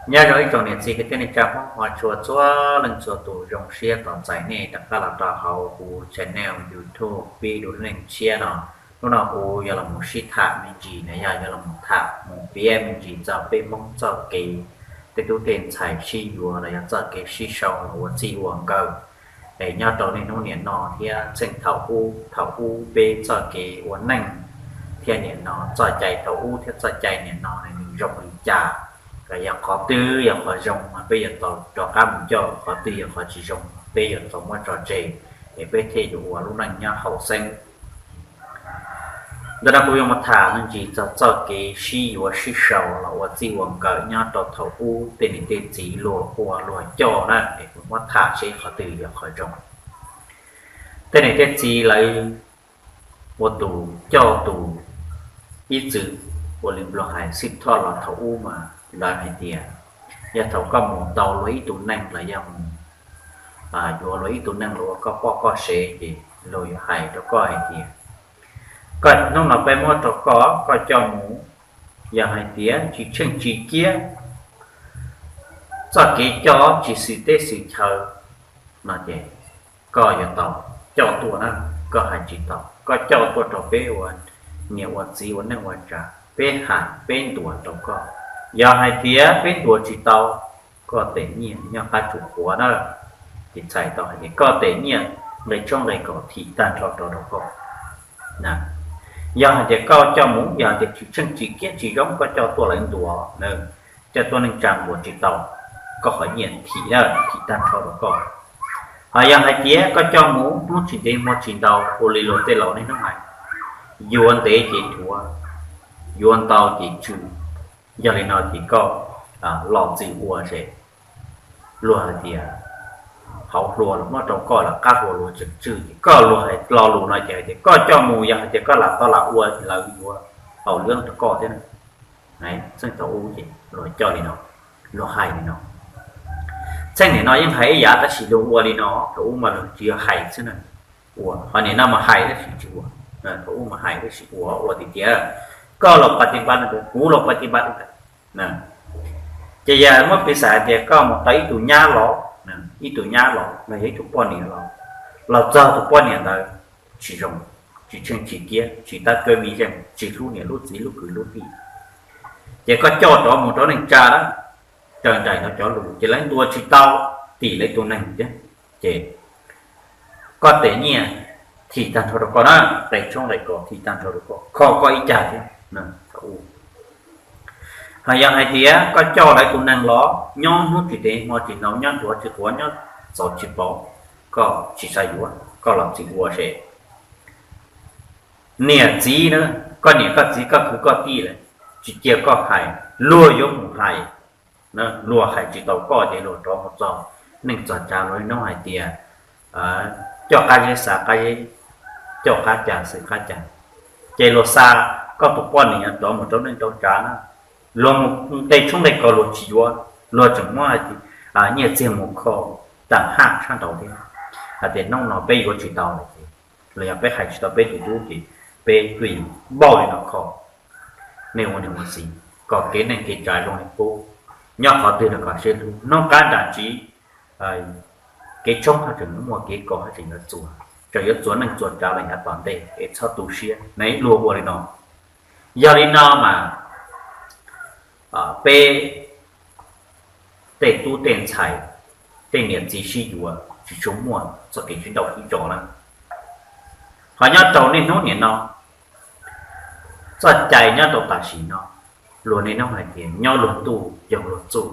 Nyob zoo ib tsoom niam txiv kwv tij neej tsa Hmoob hmov tshua txhua leej txhua tus, zoo siab tos txais nej rov qab los rau hauv kuv channel YouTube Pib Dua Neej Tshiab no. Hnub no kuv yuav los mus sib tham me ntsis na, yog yuav los mus tham mus piav me ntsis txog peb Hmoob txoj kev tej tub tej ntxhais sib yuav los yog txoj kev sib sau los ua txij ua nkawm es nyob rau niaj hnub niam no thiab txheej thaum ub, thaum ub peb txoj kev ua neej thiab niam no, txoj cai thaum ub thiab txoj cai niam no nws zoo li cas, los yog qhov twg yog qhov zoo mas peb yuav tau rov qab mus coj, qhov twg yog qhov tsis zoo peb yuav tau muab tso tseg, es peb thiaj yuav ua lub neej nyob haum xeeb. Ntawm no kuv yuav mus tham me ntsis txog txoj kev sib yuav sib sau los ua txij ua nkawm nyob rau thaum ub tej niam tej txiv luag ua luag coj na, es kuv muab tham seb qhov twg yog qhov zoo. Tej niam tej txiv lawv ua tus coj tus ib txwm ua li nplog hais xwb thoj los thaum ub mas lawv hais tias yog thaum koj mus tau luag ib tug neeg los yog mus yuav luag ib tug neeg los ua koj poj koj sev ces luag yuav hais rau koj hais tias koj hnub no peb muab rau koj, koj coj mus, yog hais tias tsis tsheej tsis kiab, txoj kev coj tsis xwm teb xwm chaw no ces koj yuav tau coj tuaj na. Koj hais tsis tau, koj coj tuaj rau peb ua niam ua txiv ua neej ua tsav, peb hais peb ntuas rau koj. Yog hais tias peb ntuas tsis tau, koj tes nyiaj nyob qab tsum quav na, ces txhais tau hais tias koj tes nyiaj nqe tshoob nqe kos thim tag nrho rau rau koj. Yog hais tias koj coj mus, yog hais tias tsis tsheej tsis kiab tsis zoo koj coj tuaj lawv ntuas, coj tuaj neej tsa ntuas tsis tau, koj qhov nyiaj thim na, thim tag nrho rau koj. Ho yog hais tias koj coj mus hnub tsis ntev hmo tsis ntau ua li luag tej laus niaj hnub hais, yuav ntev ces thuav, yuav ntau ces tsw. Yog li no ces koj los txwm ua ces luag hais tias hauv hlua los muab rau koj los qab hlua luag tseem tsw, ces koj luag hais lo lus no ces hais tias koj coj mus, yog hais tias koj lam tau lam ua lawv yuav haus lwb rau koj thiab. Txheej thaum ub ces luag coj li no, luag hais li no. Txheej nim no yeej hais ib yam tab sis luag ua li no, thaum ub mas luag tsis yog hais xwb na, ua, ho nim no mas hais tab sis tsis ua. Thaum ub mas hais tab sis ua, ua tiag tiag, koj los pa ti npa, kuv los pa ti npa. Ces yog muab piv xam hais tias koj mus tau ib tug nyab los, ib tug nyab los los yog ib tug poj niam los, los txog tus poj niam ntawd tsis zoo, tsis tsheej tsis kiab, tsis tab kawb vij zeej, tsis hlub niam hlub txiv hlub kwv hlub tij, ces koj coj rov mus rau neej tsa lawm, raws nraim no cov lus ces lawv ntuas tsis tau, tim lawv tus neeg thiab, ces koj tes nyiaj thim tag nrho rau koj na, nqe tshoob nqe kos thim tag nrho rau koj, kho koj ib cag thiab. Ho yog hais tias koj coj lawv tus neeg los nyob hnub tsis ntev hmo tsis ntau, nyob ntuav tsis quav, nyob txaus tsis paub, koj tsis xav yuav, koj los txwm ua ces niam txiv na, koj niam koj txiv koj kwv koj tij lawm, tsis cia koj hais, luag yuav mus hais. Luag hais tsis tau koj ces luag rov mus txog neej txog tsav luag hnub hais tias coj qab zeb xa qab zeb, coj qab cas xwm qab cas, ces luag xa koj tus poj niam rov mus rau neej rau tsav na, luag mus nqe tshoob nqe kos luag tsis yuav, luag tseem muab nyiaj txiag mus kho tam haj sab nraud thiab, hais tias hnub no peb yuav tsis tau lawm ces, los yog peb hais tsis tau peb tus tub ces peb tuaj npauj li no kho. Nej ua niam ua txiv kom kev neej kev tsav zoo li qub, nyob qhov twg los kom sib hlub, hnub qab nram tsiv kev tshoob haj tseem muaj, kev kos haj tseem yuav txuas, tseem yuav txuas neej txuas tsav los yav tom ntej es txhob tu siab, nej luag ua li no. Yog li no mas peb tej tub tej ntxhais, tej niam txiv sib yuav tsis tshua muaj txoj kev sib nrauj sib tso lawm. Ho nyob rau niaj hnub nim no, txoj cai nyob rau tam sim no, luag niaj hnub hais tias nyob luag ntuj yog luag txuj,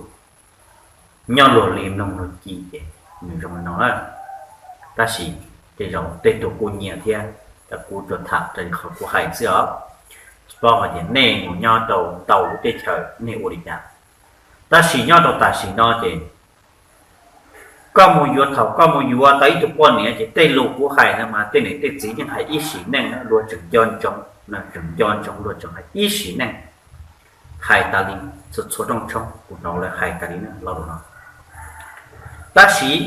nyob luag li mloog luag ci ces nws zoo li no na. Tab sis tej zaum tej tug kuj nyiam thiab, kuv tsuas tham raws li qhov kuv hais xwb os. Tsis paub hais tias nej mus nyob rau ntau lub teb chaws nej ua li cas, tab sis nyob rau tam sim no ces koj mus yuav, thaum koj mus yuav tau ib tug poj niam ces tej lus kuv hais no mas tej niam tej txiv yeej hais ib sim neej na, luag tseem nco ntsoov, tseem nco ntsoov, luag tseem hais ib sim neej. Hais tas li, txhua txhua rooj tshoob kuv hnov lawv hais tas li na lo lus no. Tab sis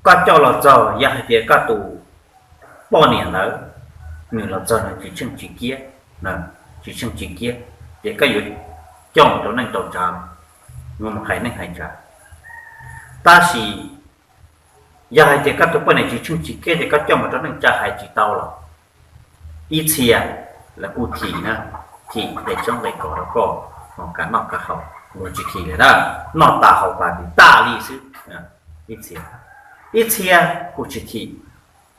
koj coj los txog, yog hais tias koj tus poj niam ntawd nws los txog nws tsis tsheej tsis kiab, tsis tsheej tsis kiab, ces koj yuav coj rau neej rau tsav, yuav mus hais neej hais tsav. Tab sis yog hais tias koj tus poj niam tsis tsheej tsis kiab ces koj coj mus rau neej tsa hais tsis tau los ib txhia lawv kuj thim na, thim nqe tsob nqe kos rau koj, ho kav noj kav haus luag tsis thim li na, noj tas haus tas tsis tas li xwb. Ib txhia, ib txhia kuj tsis thim,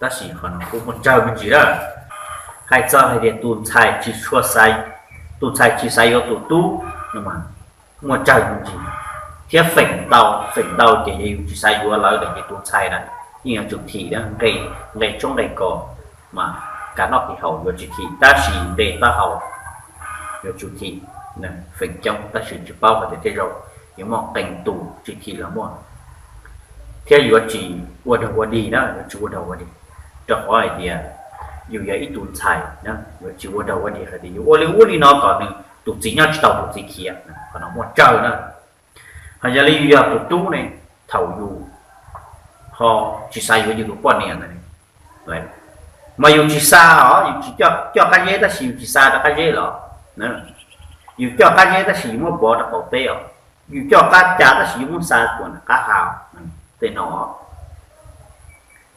tab sis qhov no kuj muaj tsawg me ntsis na. Hais txog hais tias tus ntxhais tsis tshua xav, tus ntxhais tsis xav yuav tus tub no mas muaj tsawg me ntsis, thiab feem ntau, feem ntau ces yog yus tsis xav yuav lawv lawm ces tus ntxhais na yeej yuav tsum thim na, nqe, nqe tsob nqe kos mas kav noj kav haus yuav tsis thim, tab sis nqe taub hau yuav tsum thim. Feem coob tab sis tsis paub hais tias tej zaum yuav muaj qee tus tsis thim los muaj, thiab yuav tsis ua dog ua dig na, yuav tsis ua dog ua dig, rau qhov hais tias yus yog ib tug ntxhais na, yuav tsis ua dog ua dig hais tias yus ua li ub li no kom nws tus txiv nyob tsis tau tus txiv khiav, qhov no muaj tsawg na. Ho yog li yus yog tus tub ne, thaum yus ho tsis xav yuav yus tus poj niam ntawd, mas yus tsis xav os, yus tsis coj qab zeb tab sis yus tsis xa rau qab zeb los, yus coj qab zeb tab sis yus muab pov rau qaum teb os, yus coj qab ca tab sis yus muab xa tuam nram qab ha, tej no.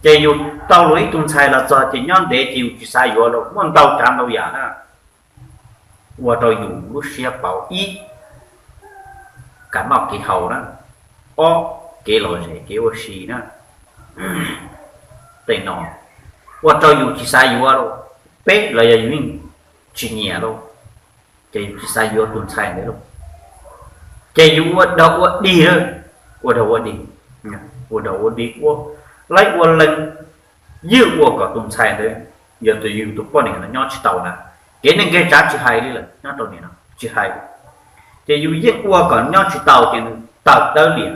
Ces yus tau luag ib tug ntxhais los txog ces nyob ntev ces yus tsis xav yuav los muaj ntau tsav ntau yam na, ua rau yus lub siab pauv ib, kav noj kev haus na, ob, kev lom zem kev ua si na, tej no ua rau yus tsis xav yuav lauj, peb los yog yus yeej tsis nyiam lauj, ces yus tsis xav yuav tus ntxhais ntawd lauj, ces yus ua dog ua dig, ua dog ua dig, ua dog ua dig ua, laib ua leeg, ywj ua kom tus ntxhais ntawd, yog tus yus tus poj niam no nyob tsis tau na, kev neej kev tsav tsis hais li lawm nyob rau nim no tsis hais, ces yus yeej ua kom nyob tsis tau ces nws tawm dawb liam,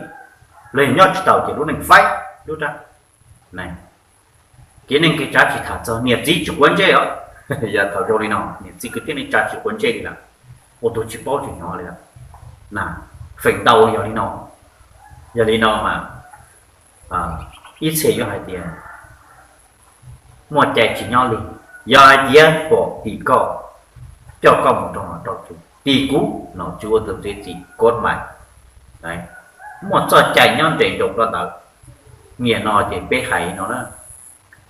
los yog nyob tsis tau ces lub neej faib lub rab. Kev neej kev tsav tsis tham txog niam txiv tsis quav ntsej os, yog thaum zoo li no niam txiv kwv tij neej tsa tsis quav ntsej li lawm, ua tug tsis paub tsis hnov li lawm. Feem ntau yog li no, yog li no mas ib txhia yuav hais tias muaj cai tsis nyob li, yog hais tias pom tim koj, coj koj mus rau nom rau tswv, tim kuv nom tswv ua tus txiav txim kod mais, muaj txoj cai nyob nres nroos rau ntawd. Niaj no ces peb hais no na,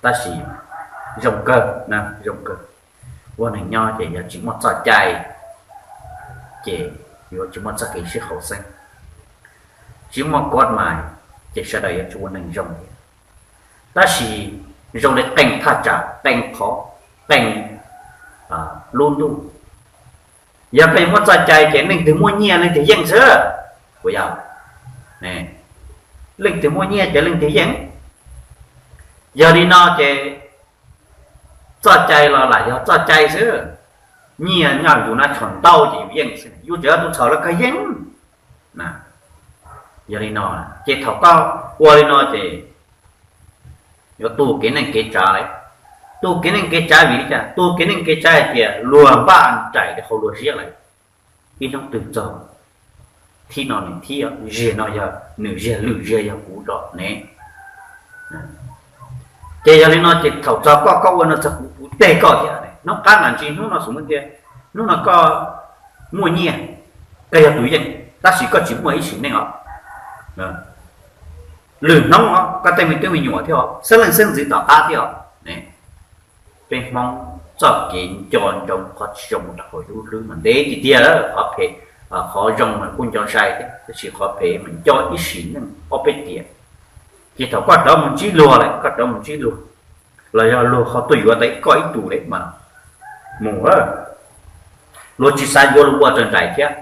tab sis zoo kawg na, zoo kawg. Ua neeg nyob ces yog tsis muaj txoj cai ces yuav tsis muaj txoj kev sib haum xeeb, tsis muaj kod mais ces sawv daws yuav tsis ua neeg zoo li. Tab sis zoo li qee thaj tsam, qee qhov, qee lub ntuj, yog koj yuav muaj txoj cai ces leej twg muaj nyiaj leej twg yeej xwb, puas yog? Leej twg muaj nyiaj ces leej twg yeej. Yog li no ces txoj cai los lam yog txoj cai xwb, nyiaj nyob yus na txhaum ntau ces yus yeej xwb, yus tseem yog tus txhaum los koj yeej. Yog li no ces thaum koj ua li no ces yuav tu kev neej kev tsav lawm. Tu kev neej kev tsav vim li cas? Tu kev neej kev tsav hais tias luag npaj nraim rau hauv luag siab lawm, ib hnub twg txog thib no nws thib, ziag no yog nws ziag, lwm ziag yog kuv tso ne. Ces yog li no ces thaum txog koj, koj ua no txog kuv, kuv teg koj thiab. Hnub qab mas ntsis hnub no xus tias hnub no koj muaj nyiaj, koj yog tus yeej, tab sis koj tsis muaj ib sim neej os. Lwm hnub os koj tej me tub me nyuam thiab os, xeeb leej xeeb ntxwv tom qab thiab os. Peb Hmoob txoj kev nco ntsoov qhov tsis zoo mus rau hauv lub hlwb mas ntev tiag tiag, qhov phem, qhov zoo mas kuj nco sai thiab, tab sis qhov phem mas nco ib sim neej ob peb tiam. Ces thaum koj rov mus ntsib luag lawm, koj rov mus ntsib luag, los yog luag ho tuaj yuav tau koj ib tug lawm mas mus, luag tsis xav yuav luag ua raws nraim thiab.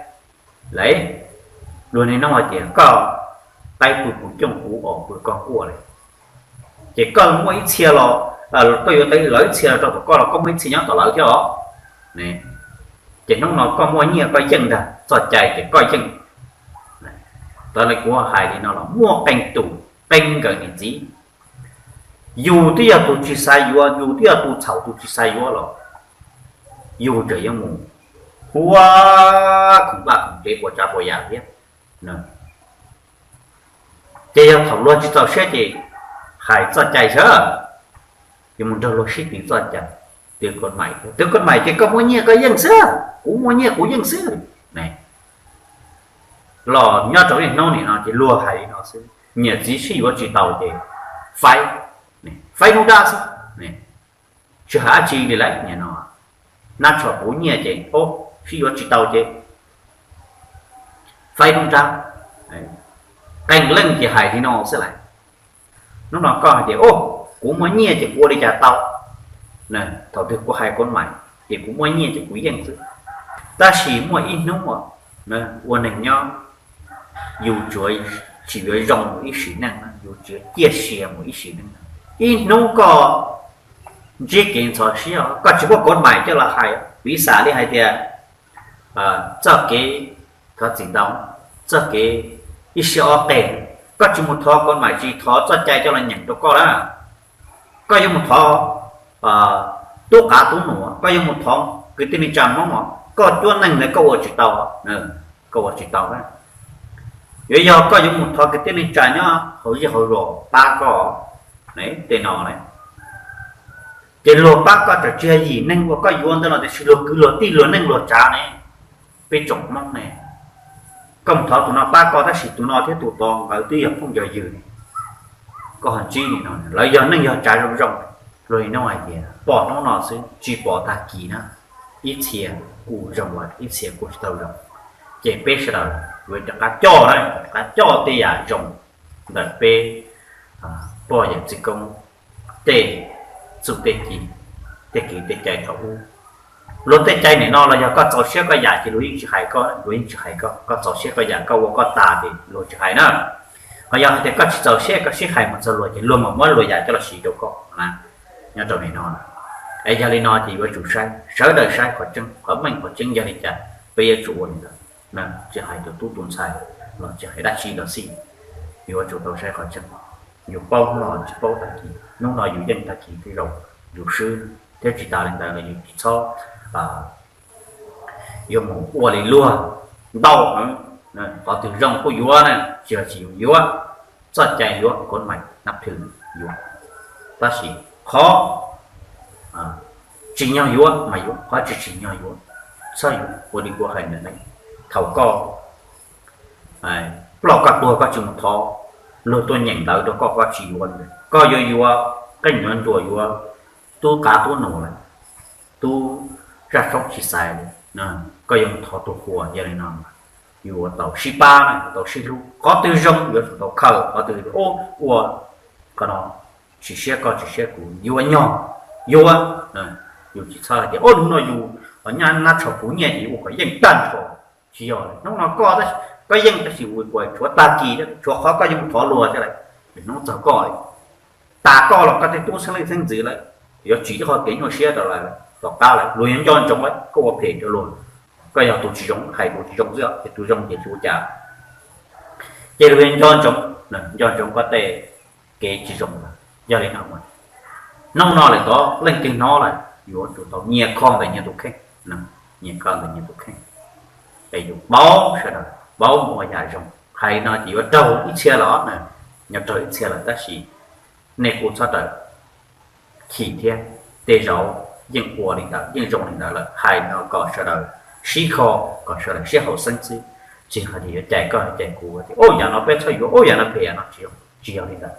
Lawv, luag niaj hnub hais tias koj qaib pw puv cooj, kuv os pw koj kuaj lawm. Ces koj muaj ib txhia los, koj yuav tau lawv ib txhia los rau tom koj los koj muaj ib txhia nyob tom lawv thiab os. Ces hnub no koj muaj nyiaj koj yeej ntag, txoj cai ces koj yeej. Tov li kuv hais li no los muaj qee tus, qee nkawm niam txiv, yus twb yog tus tsis xav yuav, yus twb yog tus txhaum tus tsis xav yuav los yus tseem yuav mus huab khoom vaj khoom tsev puas tsav puas yam thiab. Ces yog thaum luag tsis txaus siab ces hais txoj cai xwb, yuav mus nrog luag sib tw txoj cai, tw kod mais, tw kod mais ces koj muaj nyiaj koj yeej xwb, kuv muaj nyiaj kuv yeej xwb. los nyob rau niaj hnub nim no ces luag hais li no xwb, niam txiv sib yuav tsis tau ces faib, faib nruab nrab xwb, tsis hais dab tsi li lawm. Nim no nab tshom kuv nyiaj ces sib yuav tsis tau ces faib nruab nrab. Qee leej ces hais li no xwb lawm. Hnub no koj hais tias, o, kuv muaj nyiaj ces kuv ua li cas tau. Thaum twg kuv hais kuv mam, ces kuv muaj nyiaj ces kuv yeej xwb. Tab sis muaj ib hnub ua neeg nyob, yus tsuas tsis yuav zoo mus ib sim neej, yus tsuas ciaj sia mus ib sim neej. Ib hnub koj ntsib kev ntxhov siab, koj tsis muaj kuv mam coj los hais, piv xam li hais tias txoj kev, thov txim ntau, txoj kev ib siab ob qeg, koj tsis mus thov kuv mam, tsis thov txoj cai coj los nyeem rau koj lawm. Koj yuav mus thov tub qav tub num, koj yuav mus thov kwv tij neej tsa Hmoob, koj cuab neej ntawd koj ua tsis tau, koj ua tsis tau. Yuav yog koj yuav mus thov kwv tij neej tsa nyob hauv zej hauv zos pab koj, tej no, ces luag pab koj tseem tsis yog yim neeg uas koj yuav ntawd los tiam sis luag kwv luag tij luag neej luag tsav ne, peb tsoom Hmoob ne. Koj mus thov tus no pab koj tab sis tus no thiab tus tod nkawd twb yog phooj yog ywg, koj ho ntsib li no, lawv yog neej yog tsav zoo zoo. Luag li no hais tias pom hnub no xwb tsis pom tag kis na, ib txhia kuj zoo los ib txhia kuj tsis tau zoo. Ces peb sawv daws yuav rov qab coj na, rov qab coj tej yam zoo ntawm peb poj yawm txiv koob tej txuj tej ci, tej kev tej cai thaum ub. Luag tej cai nim no los yog koj txaus siab koj yam ces luag yeej tsis hais koj, luag yeej tsis hais koj, koj txaus siab koj yam koj ua koj tas ces luag tsis hais na. Ho yog hais tias koj tsis txaus siab koj sib hais mus txog luag ces luag mam muab luag yam coj los siv rau koj na. Nyob rau nim no, es yog li no ces yuav tsum saib, sawv daws saib qhov tseeb qhov meej qhov tseeb yog li cas peb yuav tsum ua li ntawd. Tsis hais tus tub tus ntxhais los tsis hais dab tsi los xij, yuav tsum tau saib qhov tseeb. Yus paub hnub no tsis paub tag kis, hnub no yus yeej tag kis twb zoo, yus swb thiab tsis tas li ntawd los yus tsis txhob yuav mus ua li luag ntau heev. Qhov twg zoo kuj yuav na, tsis yog tsis yuav, txoj cai yuav kuv mam nab thw yuav, tab sis qhov tsim nyog yuav mas yuav, qhov tsis tsim nyog yuav txhob yuav. Ua li kuv hais ntawd ne, thaum koj ploj koj tuag koj tsis mus thov luag tuaj nyeem ntawv rau koj, koj tsis yuav, koj yuav yuav qeej yuav nruas yuav tub qav tub num lawm, tub zaj tshoob tsis xaiv li, koj yuav mus thov tus qhua. Yog li no yus yuav tau sib pab, yuav tau sib hlub, qhov twg zoo yuav tsum tau khaws, qhov twg ua, qhov no tsis siab koj tsis siab kuv yuav nyog yuav. Yus tsis txhob hais tias hnub no yus nyob nab tsho kuv nyiaj ces yus ua kom yeej tag nrho. Tsis yog, hnub no koj, koj yeej tab sis ua kuv tshuav tag kis, tshuav qhov koj yuav mus thov luag thiab lawm, hnub txog koj, tas koj los koj tej tub xeeb leej xeeb ntxwv lawm yuav tsim ib qho kev nyuaj siab rau lawv tom qab lawm, luag yuav nco ntsoov lawm koj ua phem rau luag. Koj yog tus tsis zoo hais tus tsis zoo xwb, ces tus zoo ces tsis ua cas. Ces luag yuav nco ntsoov, nco ntsoov koj tej kev tsis zoo lawm. Yog li no, hnub no lawm tod leej twg hnov lawm yuav tsum tau nyias kho ntawm nyias tus kheej, nyias kho ntawm nyias tus kheej. Es yus paub sawv daws paub mus ua yam zoo, hais li no ces yuav raug ib txhia los, yuav raug ib txhia lawm tab sis nej kuj txhob rawm chim thiab. Tej zaum yeej ua li ntawd yeej zoo li ntawd lawm, hais no kom sawv daws sib kho, kom sawv daws sib haum xeeb xwb. Tsis hais tias yuav cais koj cais kuv tias ub yam no peb txhob yuav, ub yam no phem, yam no tsis zoo, tsis yog li ntawd.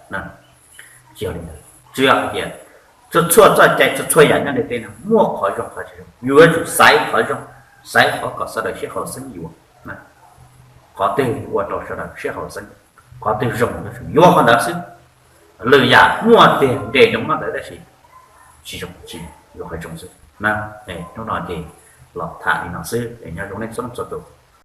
Tsis yog li ntawd, tsuas yog hais tias txhua txhua txoj cai txhua txhua yam nyob ntawm tej no muaj qhov zoo qhov tsis zoo, yuav tsum xaiv qhov zoo, xaiv qhov kom sawv daws sib haum xeeb yuav. Qhov twg ua rau sawv daws sib haum xeeb, qhov twg zoo yuav tsum yuav qhov ntawd xwb. Lwm yam muaj tiag nres nroos noj ntawd tab sis tsis zoo, tsis yuav qhov zoo xwb. Hnub no ces los tham li no xwb es nyob zoo nej txhua leej txhua tus.